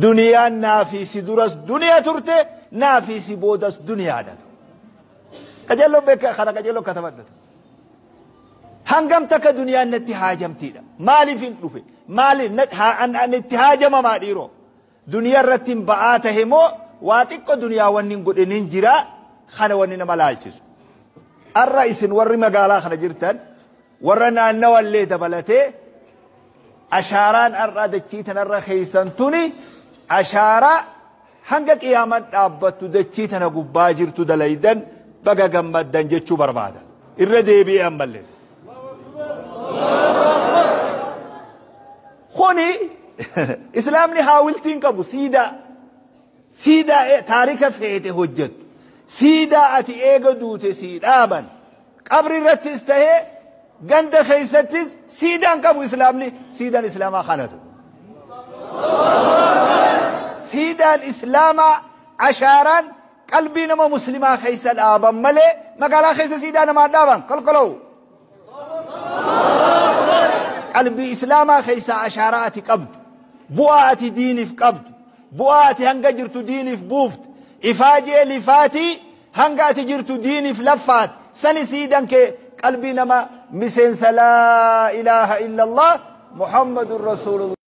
Duniyaan naafii si duras duniyaa turte, naafii si boodas duniyaadha. Qajeelloo beeka kana qajeelloo katabadhatu. Hangam takka duniyaan natti haajamtiidha. Maaliif hin dhufe? Maaliif itti haajamamaa dhiiroo? Duniyaa irratti hin ba'aa tahe moo waa xiqqoo duniyaa wanni hin godhin hin jira kana wanni nama laalchisu. Arra isin warri magaalaa kana jirtan warra naannawallee dabalatee ashaaraan arraa dachii tanarra keessan tuni ashaaraa hanga qiyaaman dhaabbattu dachii tana gubbaa jirtu dalaydan baga gammaddan jechuu barbaada. Irra deebi'ee ammallee. Kuni islaamni haawiltiin qabu siidaa siidaa taarika feete hojjettu siidaa ati eega duute sii dhaaban qabri irrattis tahee ganda keessattis siidaan qabu islaamni siidaan islaamaa kanatu. Siidaan islaamaa ashaaraan qalbii nama muslimaa keessa dhaaban malee magaalaa keessa siidaa namaa dhaaban kolkoloo. Qalbii islaamaa keessa ashaaraa ati qabdu, bu'aa ati diiniif qabdu, bu'aa ati hanga jirtu diiniif buuftu, ifaajee lifaatii hanga ati jirtu diiniif laffaat sani siidan kee qalbii nama miseensa laa ilaaha illallah Muhammadun Rasuulullah.